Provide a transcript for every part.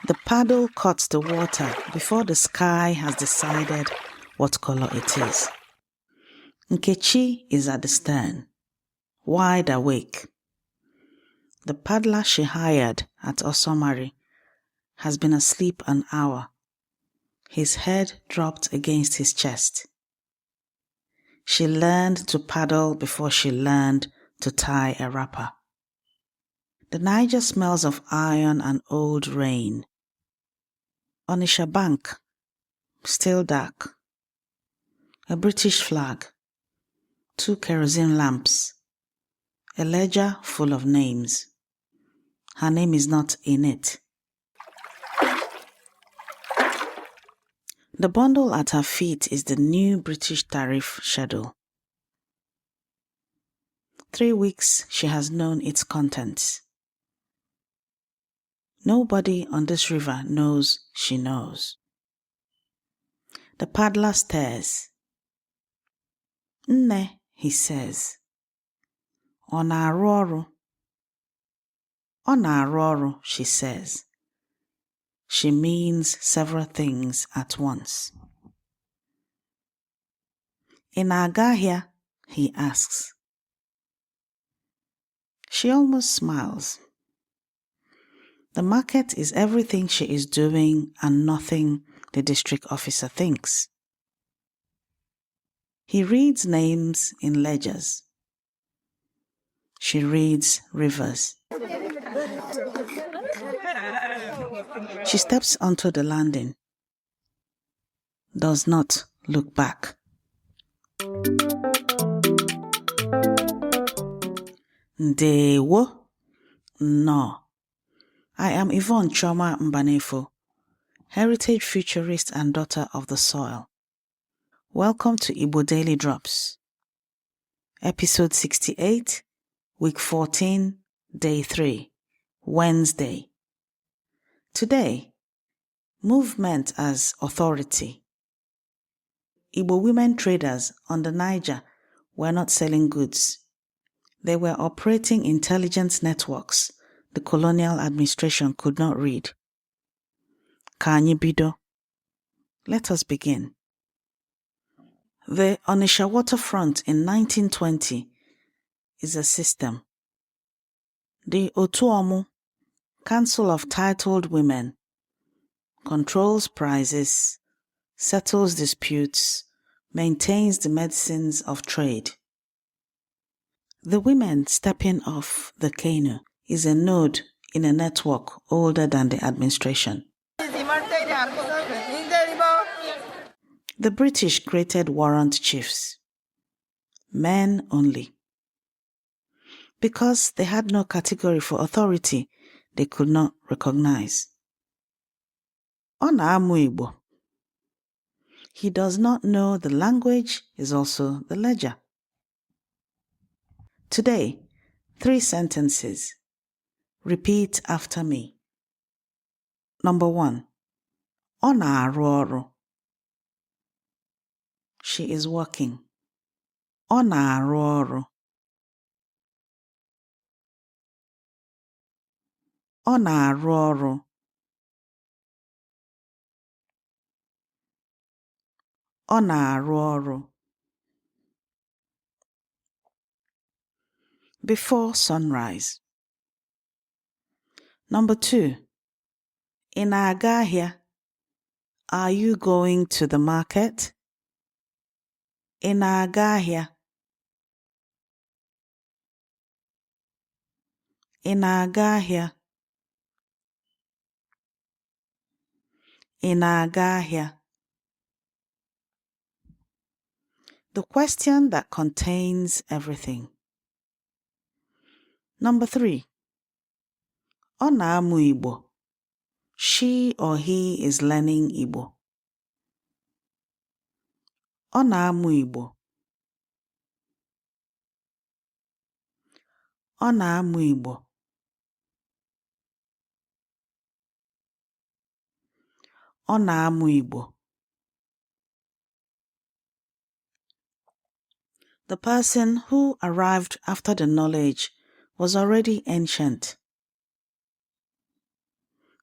The paddle cuts the water before the sky has decided what color it is. Nkechi is at the stern, wide awake. The paddler she hired at Osomari has been asleep an hour, his head dropped against his chest. She learned to paddle before she learned to tie a wrapper. The Niger smells of iron and old rain. Onitsha bank, still dark. A British flag, 2 kerosene lamps, a ledger full of names. Her name is not in it. The bundle at her feet is the new British tariff schedule. 3 weeks she has known its contents. Nobody on this river knows she knows. The paddler stares. Nne, he says. Ọ na-arụ ọrụ? Ọ na-arụ ọrụ, she says. She means several things at once. Na-aga ahịa? He asks. She almost smiles. The market is everything she is doing and nothing the district officer thinks. He reads names in ledgers. She reads rivers. She steps onto the landing. Does not look back. Ndewo. No. I am Yvonne Mbanefo, heritage futurist and daughter of the soil. Welcome to Igbo Daily Drops. Episode 68, Week 14, Day 3, Wednesday. Today, movement as authority. Igbo women traders on the Niger were not selling goods. They were operating intelligence networks the colonial administration could not read. Ka anyị bido. Let us begin. The Onitsha waterfront in 1920 is a system. The Otuomu, Council of Titled Women, controls prices, settles disputes, maintains the medicines of trade. The women stepping off the canoe is a node in a network older than the administration. The British created warrant chiefs, men only. Because they had no category for authority, they could not recognize. Ọ na-amụ Igbo. He does not know the language is also the ledger. Today, 3 sentences. Repeat after me. Number 1. Ọ na-arụ ọrụ. She is working. Ọ na-arụ ọrụ. Ọ na-arụ ọrụ. Ọ na-arụ ọrụ. Before sunrise. Number 2. Na-aga ahịa? Are you going to the market? Na-aga ahịa? Na-aga ahịa? Na-aga ahịa? The question that contains everything. Number 3. Ọ na-amụ Igbo. She or he is learning Igbo. Ọ na-amụ Igbo. Ọ na-amụ Igbo. Ọ na-amụ Igbo. The person who arrived after the knowledge was already ancient.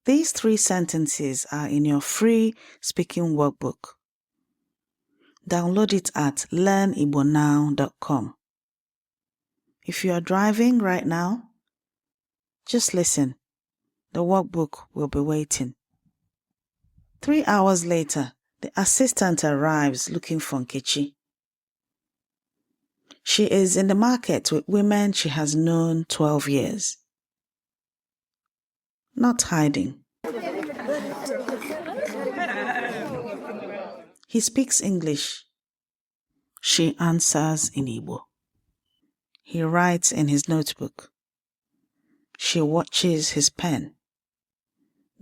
These 3 sentences are in your free speaking workbook. Download it at learnigbonnow.com. If you are driving right now, just listen. The workbook will be waiting. 3 hours later, the assistant arrives looking for Nkechi. She is in the market with women she has known 12 years. Not hiding. He speaks English. She answers in Igbo. He writes in his notebook. She watches his pen.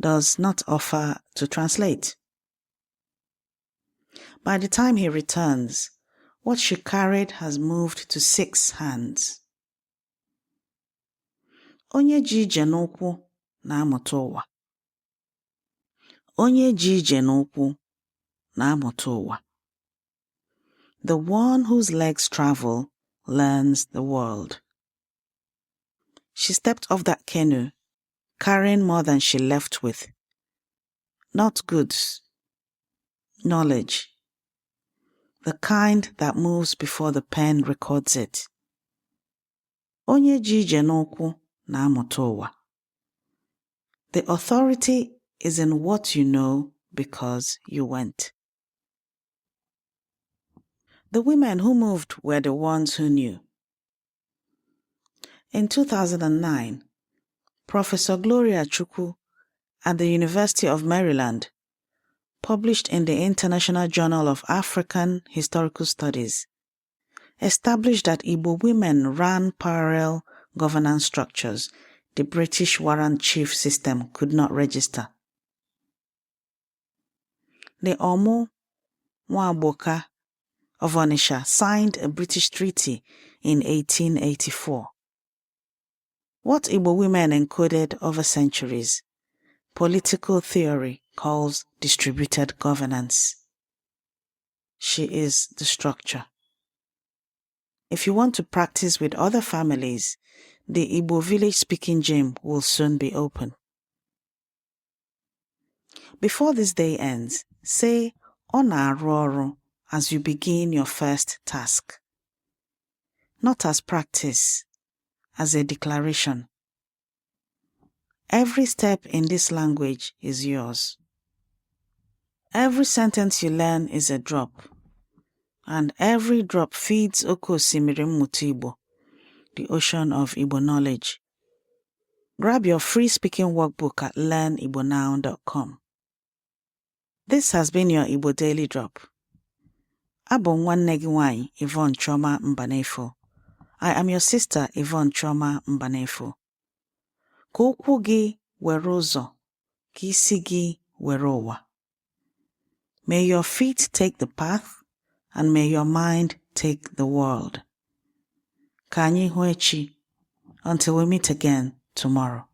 Does not offer to translate. By the time he returns, what she carried has moved to 6 hands. Onye ji ije n'ụkwụ na-amụta ụwa. Onye ji ije n'ụkwụ na-amụta ụwa. The one whose legs travel learns the world. She stepped off that canoe, carrying more than she left with. Not goods, knowledge. The kind that moves before the pen records it. Onye ji ije n'ụkwụ na-amụta ụwa. The authority is in what you know because you went. The women who moved were the ones who knew. In 2009, Professor Gloria Chuku at the University of Maryland published in the International Journal of African Historical Studies, established that Igbo women ran parallel governance structures the British warrant chief system could not register. The Omo Nwaboka of Onitsha signed a British treaty in 1884. What Igbo women encoded over centuries, political theory calls distributed governance. She is the structure. If you want to practice with other families, the Igbo village speaking gym will soon be open. Before this day ends, say na-arụ as you begin your first task. Not as practice, as a declaration. Every step in this language is yours. Every sentence you learn is a drop, and every drop feeds Oke Osimiri Mmụta Igbo, the ocean of Igbo knowledge. Grab your free speaking workbook at learnigbonnow.com. This has been your Igbo Daily Drop. Abụ nwanne gị nwanyị Yvonne Choma Mbanefo. I am your sister Yvonne Choma Mbanefo. Ka okwu gị were ụzọ, ka isi gị were ụwa. May your feet take the path, and may your mind take the world. Ka anyị hụ echi, until we meet again tomorrow.